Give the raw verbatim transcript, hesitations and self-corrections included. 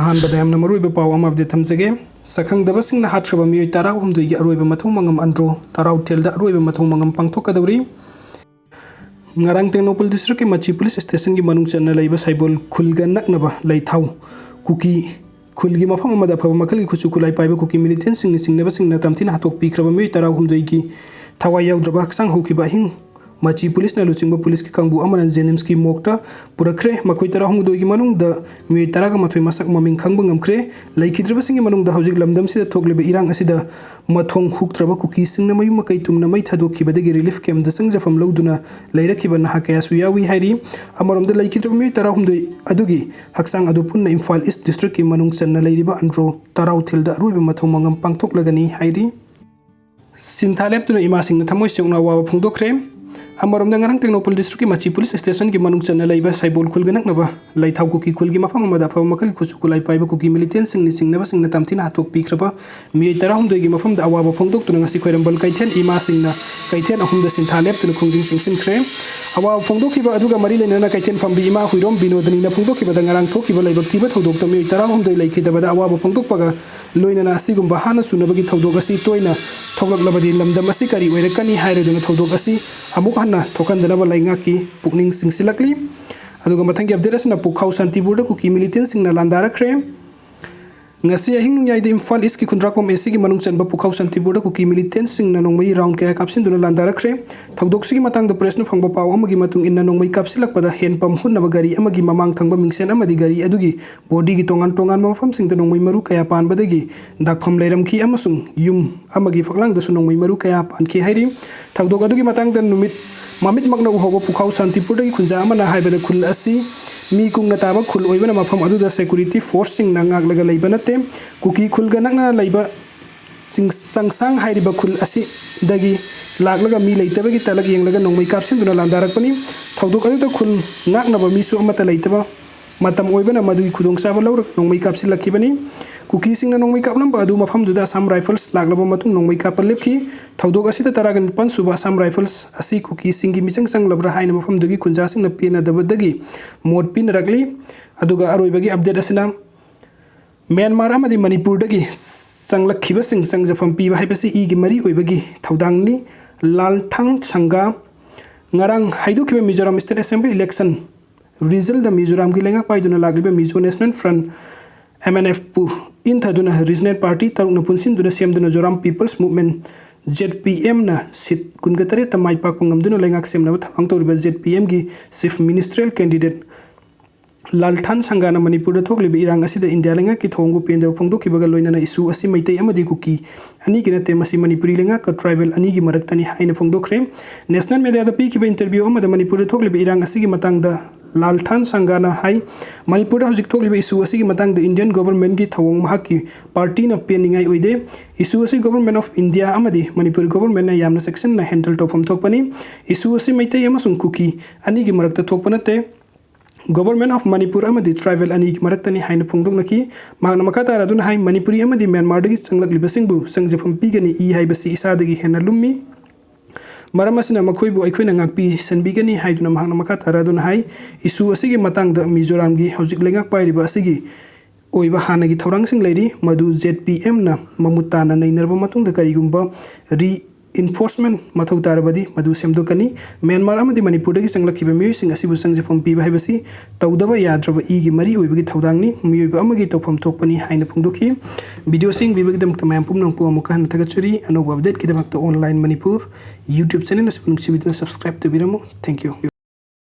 ꯑꯍꯥꯟꯕꯗ ꯌꯥꯝꯅ ꯃꯔꯨꯑꯣꯏꯕ ꯄꯥꯎ ꯑꯃ update ꯊꯝꯖꯒꯦ꯫ ꯁꯛꯈꯪꯗꯕꯁꯤꯡꯅ ꯍꯥꯠꯈ꯭ꯔꯕ ꯃꯤꯑꯣꯏ ꯇꯔꯥꯍꯨꯝꯗꯣꯏꯒꯤ ꯑꯔꯣꯏꯕ ꯃꯊꯧ ꯃꯉꯝ ꯑꯟꯗ꯭ꯔꯣ ꯇꯔꯥꯎꯊꯦꯜꯗ ꯑꯔꯣꯏꯕ ꯃꯊꯧ ꯃꯉꯝ ꯄꯥꯡꯊꯣꯛꯀꯗꯧꯔꯤ꯫ ꯉꯔꯥꯡ ꯇꯦꯡꯅꯧꯄꯜ districtꯀꯤ ꯃꯆꯤ police stationꯒꯤ ꯃꯅꯨꯡ ꯆꯟꯅ ꯂꯩꯕ ꯁꯩꯕꯣꯜ ꯈꯨꯜꯒ ꯅꯛꯅꯕ ꯂꯩꯊꯥꯎ ꯀꯨꯀꯤ ꯈꯨꯜꯒꯤ ꯃꯐꯝ ꯑꯃꯗ ꯑꯐꯕ ꯃꯈꯜꯒꯤ ꯈꯨꯠꯁꯨ ꯈꯨꯠꯂꯥꯏ ꯄꯥꯏꯕ ꯀꯨꯀꯤ militantꯁꯤꯡꯅ ꯆꯤꯡꯅꯕꯁꯤꯡꯅ ꯇꯝꯊꯤꯅ ꯍꯥꯠꯇꯣꯛꯄꯤꯈ꯭ꯔꯕ ꯃꯤꯑꯣꯏ ꯇꯔꯥꯍꯨꯝꯗꯣꯏꯒꯤ ꯊꯋꯥꯏ ꯌꯥꯎꯗ꯭ꯔꯕ ꯍꯛꯆꯥꯡ ꯍꯧꯈꯤꯕ ꯑꯍꯤꯡ ꯃꯆꯤ policeꯅ ꯂꯨꯆꯤꯡꯕ policeꯀꯤ ꯀꯥꯡꯕꯨ ꯑꯃꯅ JNIMSꯀꯤ morgueꯗ ꯄꯨꯔꯛꯈ꯭ꯔꯦ꯫ ꯃꯈꯣꯏ ꯇꯔꯥꯍꯨꯝꯗꯣꯏꯒꯤ ꯃꯅꯨꯡꯗ ꯃꯤꯑꯣꯏ ꯇꯔꯥꯒ ꯃꯥꯊꯣꯏ ꯃꯁꯛ ꯃꯃꯤꯡ ꯈꯪꯕ ꯉꯝꯈ꯭ꯔꯦ꯫ ꯂꯩꯈꯤꯗ꯭ꯔꯕꯁꯤꯡꯒꯤ ꯃꯅꯨꯡꯗ ꯍꯧꯖꯤꯛ ꯂꯝꯗꯝꯁꯤꯗ ꯊꯣꯛꯂꯤꯕ ꯏꯔꯥꯡ ꯑꯁꯤꯗ ꯃꯊꯣꯡ ꯍꯨꯛꯇ꯭ꯔꯕ ꯀꯨꯀꯤꯁꯤꯡꯅ ꯃꯌꯨꯝ ꯃꯀꯩ ꯇꯨꯝꯅ ꯃꯩ ꯊꯥꯗꯣꯛꯈꯤꯕꯗꯒꯤ relief campꯇ ꯆꯪꯖꯐꯝ ꯂꯧꯗꯨꯅ ꯂꯩꯔꯛꯈꯤꯕ ꯅꯍꯥ ꯀꯌꯥꯁꯨ ꯌꯥꯎꯏ ꯍꯥꯏꯔꯤ꯫ ꯑꯃꯔꯣꯝꯗ ꯂꯩꯈꯤꯗ꯭ꯔꯕ ꯃꯤꯑꯣꯏ ꯇꯔꯥꯍꯨꯝꯗꯣꯏ ꯑꯗꯨꯒꯤ ꯍꯛꯆꯥꯡ ꯑꯗꯨ ꯄꯨꯟꯅ ꯏꯝꯐꯥꯜ East districtꯀꯤ ꯃꯅꯨꯡ ꯆꯟꯅ ꯂꯩꯔꯤꯕ ꯑꯟꯗ꯭ꯔꯣ ꯇꯔꯥꯎꯊꯦꯜꯗ ꯑꯔꯣꯏꯕ ꯃꯊꯧ ꯃꯉꯝ ꯄꯥꯡꯊꯣꯛꯂꯒꯅꯤ ꯍꯥꯏꯔꯤ꯫ ꯁꯤꯟꯊꯥ ꯂꯦꯞꯇꯨꯅ ꯏꯃꯥꯁꯤꯡꯅ ꯊꯃꯣꯏ ꯁꯦꯡꯅ ꯑꯋꯥꯕ ꯐꯣꯡꯗꯣꯛꯈ꯭ꯔꯦ꯫ ꯑꯃꯔꯣꯝꯗ ꯉꯔꯥꯡ ꯇꯦꯡꯅꯧꯄꯜ districtꯀꯤ ꯃꯆꯤ police stationꯒꯤ ꯃꯅꯨꯡ ꯆꯟꯅ ꯂꯩꯕ ꯁꯩꯕꯣꯜ ꯈꯨꯜꯒ ꯅꯛꯅꯕ ꯂꯩꯊꯥꯎ ꯀꯨꯀꯤ ꯈꯨꯜꯒꯤ ꯃꯐꯝ ꯑꯃꯗ ꯑꯐꯕ ꯃꯈꯜꯒꯤ ꯈꯨꯠꯁꯨ ꯈꯨꯠꯂꯥꯏ ꯄꯥꯏꯕ ꯀꯨꯀꯤ militantꯁꯤꯡꯅ ꯆꯤꯡꯅꯕꯁꯤꯡꯅ ꯇꯝꯊꯤꯅ ꯍꯥꯠꯇꯣꯛꯄꯤꯈ꯭ꯔꯕ ꯃꯤꯑꯣꯏ ꯇꯔꯥꯍꯨꯝꯗꯣꯏꯒꯤ ꯃꯐꯝꯗ ꯑꯋꯥꯕ ꯐꯣꯡꯗꯣꯛꯇꯨꯅ ꯉꯁꯤ ꯈ꯭ꯋꯥꯏꯔꯝꯕꯟ ꯀꯩꯊꯦꯜ ꯏꯃꯥꯁꯤꯡꯅ ꯀꯩꯊꯦꯜ ꯑꯍꯨꯝꯗ ꯁꯤꯟꯊꯥ ꯂꯦꯞꯇꯨꯅ ꯈꯣꯡꯖꯪ ꯆꯪꯁꯤꯟꯈ꯭ꯔꯦ꯫ ꯑꯋꯥꯕ ꯐꯣꯡꯗꯣꯛꯈꯤꯕ ꯑꯗꯨꯒ ꯃꯔꯤ ꯂꯩꯅꯅ ꯀꯩꯊꯦꯜ ꯐꯝꯕꯤ ꯏꯃꯥ ꯍꯨꯏꯔꯣꯝ ꯕꯤꯅꯣꯗꯅꯤꯅ ꯐꯣꯡꯗꯣꯛꯈꯤꯕꯗ ꯉꯔꯥꯡ ꯊꯣꯛꯈꯤꯕ ꯂꯥꯏꯕꯛ ꯊꯤꯕ ꯊꯧꯗꯣꯛꯇ ꯃꯤꯑꯣꯏ ꯇꯔꯥꯍꯨꯝꯗꯣꯏ ꯂꯩꯈꯤꯗꯕꯗ ꯑꯋꯥꯕ ꯐꯣꯡꯗꯣꯛꯄꯒ ꯂꯣꯏꯅꯅ ꯑꯁꯤꯒꯨꯝꯕ ꯍꯥꯟꯅ ꯁꯨꯅꯕꯒꯤ ꯊꯧꯗꯣꯛ ꯑꯁꯤ ꯇꯣꯏꯅ ꯊꯣꯛꯂꯛꯂꯕꯗꯤ ꯂꯝꯗꯝ ꯑꯁꯤ ꯀꯔꯤ ꯑꯣꯏꯔꯛꯀꯅꯤ ꯍꯥꯏꯔꯗꯨꯅ ꯊꯧꯗꯣꯛ ꯑꯁꯤ ꯑꯃꯨꯛ ꯍꯟꯅ ꯊꯣꯛꯍꯟꯗꯅꯕ ꯂꯩꯉꯥꯛꯀꯤ ꯄꯨꯛꯅꯤꯡ ꯆꯤꯡꯁꯤꯜꯂꯛꯂꯤ꯫ ꯑꯗꯨꯒ ꯃꯊꯪꯒꯤ update ꯑꯁꯤꯅ ꯄꯨꯈꯥꯎ ꯁꯥꯟꯇꯤꯄꯨꯔꯗ ꯀꯨꯀꯤ militantꯁꯤꯡꯅ ꯂꯥꯟꯗꯥꯔꯛꯈ꯭ꯔꯦ꯫ ꯉꯁꯤ ꯑꯍꯤꯡ ꯅꯣꯡꯌꯥꯏꯗ ꯏꯝꯐꯥꯜ Eastꯀꯤ ꯈꯨꯟꯗ꯭ꯔꯥꯛꯄꯝ ACꯒꯤ ꯃꯅꯨꯡ ꯆꯟꯕ ꯄꯨꯈꯥꯎ ꯁꯥꯟꯇꯤꯄꯨꯔꯗ ꯀꯨꯀꯤ militantꯁꯤꯡꯅ ꯅꯣꯡꯃꯩ round ꯀꯌꯥ ꯀꯥꯞꯁꯤꯟꯗꯨꯅ ꯂꯥꯟꯗꯥꯔꯛꯈ꯭ꯔꯦ꯫ ꯊꯧꯗꯣꯛꯁꯤꯒꯤ ꯃꯇꯥꯡꯗ pressꯅ ꯐꯪꯕ ꯄꯥꯎ ꯑꯃꯒꯤ ꯃꯇꯨꯡ ꯏꯟꯅ ꯅꯣꯡꯃꯩ ꯀꯥꯞꯁꯤꯜꯂꯛꯄꯗ hand pump ꯍꯨꯠꯅꯕ ꯒꯥꯔꯤ ꯑꯃꯒꯤ ꯃꯃꯥꯡ ꯊꯪꯕ ꯃꯤꯡꯁꯦꯟ ꯑꯃꯗꯤ ꯒꯥꯔꯤ ꯑꯗꯨꯒꯤ bodyꯒꯤ ꯇꯣꯉꯥꯟ ꯇꯣꯉꯥꯟꯕ ꯃꯐꯝꯁꯤꯡꯗ ꯅꯣꯡꯃꯩ ꯃꯔꯨ ꯀꯌꯥ ꯄꯥꯟꯕꯗꯒꯤ ꯗꯥꯛꯐꯝ ꯂꯩꯔꯝꯈꯤ ꯑꯃꯁꯨꯡ ꯌꯨꯝ ꯑꯃꯒꯤ ꯐꯛꯂꯥꯡꯗꯁꯨ ꯅꯣꯡꯃꯩ ꯃꯔꯨ ꯀꯌꯥ ꯄꯥꯟꯈꯤ ꯍꯥꯏꯔꯤ꯫ ꯊꯧꯗꯣꯛ ꯑꯗꯨꯒꯤ ꯃꯇꯥꯡꯗ ꯅꯨꯃꯤꯠ ꯃꯃꯤꯠꯃꯛꯅ ꯎꯍꯧꯕ ꯄꯨꯈꯥꯎ ꯁꯥꯟꯇꯤꯄꯨꯔꯗꯒꯤ ꯈꯨꯟꯖꯥ ꯑꯃꯅ ꯍꯥꯏꯕꯗ ꯈꯨꯜ ꯑꯁꯤ ꯃꯤ ꯀꯨꯡꯅ ꯇꯥꯕ ꯈꯨꯜ ꯑꯣꯏꯕꯅ ꯃꯐꯝ ꯑꯗꯨꯗ security forceꯁꯤꯡꯅ ꯉꯥꯛꯂꯒ ꯂꯩꯕ ꯅꯠꯇꯦ꯫ ꯀꯨꯀꯤ ꯈꯨꯜꯒ ꯅꯛꯅ ꯂꯩꯕ ꯆꯤꯡ-, ꯆꯪꯁꯥꯡ ꯍꯥꯏꯔꯤꯕ ꯈꯨꯜ ꯑꯁꯤꯗꯒꯤ ꯂꯥꯛꯂꯒ ꯃꯤ ꯂꯩꯇꯕꯒꯤ ꯇꯂꯛ ꯌꯦꯡꯂꯒ ꯅꯣꯡꯃꯩ ꯀꯥꯞꯁꯤꯟꯗꯨꯅ ꯂꯥꯟꯗꯥꯔꯛꯄꯅꯤ꯫ ꯊꯧꯗꯣꯛ ꯑꯗꯨꯗ ꯈꯨꯜ ꯉꯥꯛꯅꯕ ꯃꯤꯁꯨ ꯑꯃꯠꯇ ꯂꯩꯇꯕ ꯃꯇꯝ ꯑꯣꯏꯕꯅ ꯃꯗꯨꯒꯤ ꯈꯨꯗꯣꯡꯆꯥꯕ ꯂꯧꯔꯒ ꯅꯣꯡꯃꯩ ꯀꯥꯞꯁꯤꯜꯂꯛꯈꯤꯕꯅꯤ꯫ ꯀꯨꯀꯤꯁꯤꯡꯅ ꯅꯣꯡꯃꯩ ꯀꯥꯞꯂꯝꯕ ꯑꯗꯨ ꯃꯐꯝꯗꯨꯗ Assam Rifles ꯂꯥꯛꯂꯕ ꯃꯇꯨꯡ ꯅꯣꯡꯃꯩ ꯀꯥꯞꯄ ꯂꯦꯞꯈꯤ꯫ ꯊꯧꯗꯣꯛ ꯑꯁꯤꯗ ꯇꯔꯥꯒ ꯅꯤꯄꯥꯟ ꯁꯨꯕ Assam Rifles ꯑꯁꯤ ꯀꯨꯀꯤꯁꯤꯡꯒꯤ ꯃꯤꯆꯪ ꯆꯪꯂꯕ꯭ꯔꯥ ꯍꯥꯏꯅ ꯃꯐꯝꯗꯨꯒꯤ ꯈꯨꯟꯖꯥꯁꯤꯡꯅ ꯄꯦꯟꯅꯗꯕꯗꯒꯤ ꯃꯣꯠ ꯄꯤꯅꯔꯛꯂꯤ꯫ ꯑꯗꯨꯒ ꯑꯔꯣꯏꯕꯒꯤ update ꯑꯁꯤꯅ ꯃ꯭ꯌꯥꯟꯃꯥꯔ ꯑꯃꯗꯤ ꯃꯅꯤꯄꯨꯔꯗꯒꯤ ꯆꯪꯂꯛꯈꯤꯕꯁꯤꯡ ꯆꯪꯖꯐꯝ ꯄꯤꯕ ꯍꯥꯏꯕꯁꯤ ꯏꯒꯤ ꯃꯔꯤ ꯑꯣꯏꯕꯒꯤ ꯊꯧꯗꯥꯡꯅꯤ꯫ ꯂꯥꯜꯊꯥꯟ ꯁꯪꯒꯥ꯫ ꯉꯔꯥꯡ ꯍꯥꯏꯗꯣꯛꯈꯤꯕ ꯃꯤꯖꯣꯔꯥꯝ state assembly election resultꯗ ꯃꯤꯖꯣꯔꯥꯝꯒꯤ ꯂꯩꯉꯥꯛ ꯄꯥꯏꯗꯨꯅ ꯂꯥꯛꯂꯤꯕ Mizo National Front, M N F, ꯄꯨ ꯏꯟꯊꯗꯨꯅ regional party ꯇꯔꯨꯛꯅ ꯄꯨꯟꯁꯤꯟꯗꯨꯅ ꯁꯦꯝꯗꯨꯅ Zoram People's Movement, Z P M, ꯅ seat ꯀꯨꯟꯒ ꯇꯔꯦꯠꯇ ꯃꯥꯏ ꯄꯥꯛꯄ ꯉꯝꯗꯨꯅ ꯂꯩꯉꯥꯛ ꯁꯦꯝꯅꯕ ꯊꯧꯔꯥꯡ ꯇꯧꯔꯤꯕ Z P M ꯒꯤ chief ministerial candidate ꯂꯥꯜꯊꯥꯟ ꯁꯪꯒꯥꯅ ꯃꯅꯤꯄꯨꯔꯗ ꯊꯣꯛꯂꯤꯕ ꯏꯔꯥꯡ ꯑꯁꯤꯗ ꯏꯟꯗꯤꯌꯥ ꯂꯩꯉꯥꯛꯀꯤ ꯊꯧꯑꯣꯡꯕꯨ ꯄꯦꯟꯗꯕ ꯐꯣꯡꯗꯣꯛꯈꯤꯕꯒ ꯂꯣꯏꯅꯅ issue ꯑꯁꯤ ꯃꯩꯇꯩ ꯑꯃꯗꯤ ꯀꯨꯀꯤ ꯑꯅꯤꯒꯤ ꯅꯠꯇꯦ, ꯃꯁꯤ ꯃꯅꯤꯄꯨꯔꯤ ꯂꯩꯉꯥꯛꯀ tribal ꯑꯅꯤꯒꯤ ꯃꯔꯛꯇꯅꯤ ꯍꯥꯏꯅ ꯐꯣꯡꯗꯣꯛꯈ꯭ꯔꯦ꯫ National mediaꯗ ꯄꯤꯈꯤꯕ interview ꯑꯃꯗ ꯃꯅꯤꯄꯨꯔꯗ ꯊꯣꯛꯂꯤꯕ ꯏꯔꯥꯡ ꯑꯁꯤꯒꯤ ꯃꯇꯥꯡꯗ ꯂꯥꯜꯊꯥꯟ ꯁꯪꯒꯥꯅ ꯍꯥꯏ, ꯃꯅꯤꯄꯨꯔꯗ ꯍꯧꯖꯤꯛ ꯊꯣꯛꯂꯤꯕ issue ꯑꯁꯤꯒꯤ ꯃꯇꯥꯡꯗ Indian governmentꯀꯤ ꯊꯧꯑꯣꯡ ꯃꯍꯥꯛꯀꯤ partyꯅ ꯄꯦꯟꯅꯤꯡꯉꯥꯏ ꯑꯣꯏꯗꯦ꯫ Issue ꯑꯁꯤ Government of India ꯑꯃꯗꯤ ꯃꯅꯤꯄꯨꯔ governmentꯅ ꯌꯥꯝꯅ ꯆꯦꯛꯁꯤꯟꯅ handle ꯇꯧꯐꯝ ꯊꯣꯛꯄꯅꯤ꯫ Issue ꯑꯁꯤ ꯃꯩꯇꯩ ꯑꯃꯁꯨꯡ ꯀꯨꯀꯤ ꯑꯅꯤꯒꯤ ꯃꯔꯛꯇ ꯊꯣꯛꯄ ꯅꯠꯇꯦ꯫ Government of Manipur ꯑꯃꯗꯤ tribal ꯑꯅꯤꯒꯤ ꯃꯔꯛꯇꯅꯤ ꯍꯥꯏꯅ ꯐꯣꯡꯗꯣꯛꯅꯈꯤ꯫ ꯃꯍꯥꯛꯅ ꯃꯈꯥ ꯇꯥꯔꯗꯨꯅ ꯍꯥꯏ, ꯃꯅꯤꯄꯨꯔꯤ ꯑꯃꯗꯤ ꯃ꯭ꯌꯥꯟꯃꯥꯔꯗꯒꯤ ꯆꯪꯂꯛꯂꯤꯕꯁꯤꯡꯕꯨ ꯆꯪꯖꯐꯝ ꯄꯤꯒꯅꯤ ꯏ ꯍꯥꯏꯕꯁꯤ ꯏꯁꯥꯗꯒꯤ ꯍꯦꯟꯅ ꯂꯨꯝꯃꯤ꯫ ꯃꯔꯝ ꯑꯁꯤꯅ ꯃꯈꯣꯏꯕꯨ ꯑꯩꯈꯣꯏꯅ ꯉꯥꯛꯄꯤ ꯁꯦꯟꯕꯤꯒꯅꯤ ꯍꯥꯏꯗꯨꯅ ꯃꯍꯥꯛꯅ ꯃꯈꯥ ꯇꯥꯔꯗꯨꯅ ꯍꯥꯏ, issue ꯑꯁꯤꯒꯤ ꯃꯇꯥꯡꯗ ꯃꯤꯖꯣꯔꯥꯝꯒꯤ ꯍꯧꯖꯤꯛ ꯂꯩꯉꯥꯛ ꯄꯥꯏꯔꯤꯕ ꯑꯁꯤꯒꯤ ꯑꯣꯏꯕ ꯍꯥꯟꯅꯒꯤ ꯊꯧꯔꯥꯡꯁꯤꯡ ꯂꯩꯔꯤ, ꯃꯗꯨ Z P Mꯅ ꯃꯃꯨꯠ ꯇꯥꯅ ꯅꯩꯅꯔꯕ ꯃꯇꯨꯡꯗ ꯀꯔꯤꯒꯨꯝꯕ reinforcement ꯃꯊꯧ ꯇꯥꯔꯕꯗꯤ ꯃꯗꯨ ꯁꯦꯝꯗꯣꯛꯀꯅꯤ꯫ ꯃ꯭ꯌꯥꯟꯃꯥꯔ ꯑꯃꯗꯤ ꯃꯅꯤꯄꯨꯔꯗꯒꯤ ꯆꯪꯂꯛꯈꯤꯕ ꯃꯤꯑꯣꯏꯁꯤꯡ ꯑꯁꯤꯕꯨ ꯆꯪꯖꯐꯝ ꯄꯤꯕ ꯍꯥꯏꯕꯁꯤ ꯇꯧꯗꯕ ꯌꯥꯗ꯭ꯔꯕ ꯏꯒꯤ ꯃꯔꯤ ꯑꯣꯏꯕꯒꯤ ꯊꯧꯗꯥꯡꯅꯤ, ꯃꯤꯑꯣꯏꯕ ꯑꯃꯒꯤ ꯇꯧꯐꯝ ꯊꯣꯛꯄꯅꯤ ꯍꯥꯏꯅ ꯐꯣꯡꯗꯣꯛꯈꯤ꯫ Videoꯁꯤ ꯌꯦꯡꯕꯤꯕꯒꯤꯗꯃꯛꯇ ꯃꯌꯥꯝ ꯄꯨꯝꯅꯃꯛꯄꯨ ꯑꯃꯨꯛꯀ ꯍꯟꯅ ꯊꯥꯒꯠꯆꯔꯤ꯫ ꯑꯅꯧꯕ updateꯀꯤꯗꯃꯛꯇ Online Manipur YouTube channel ꯑꯁꯤꯕꯨ ꯅꯨꯡꯁꯤꯕꯤꯗꯨꯅ subscribe ꯇꯧꯕꯤꯔꯝꯃꯨ꯫ Thank you꯫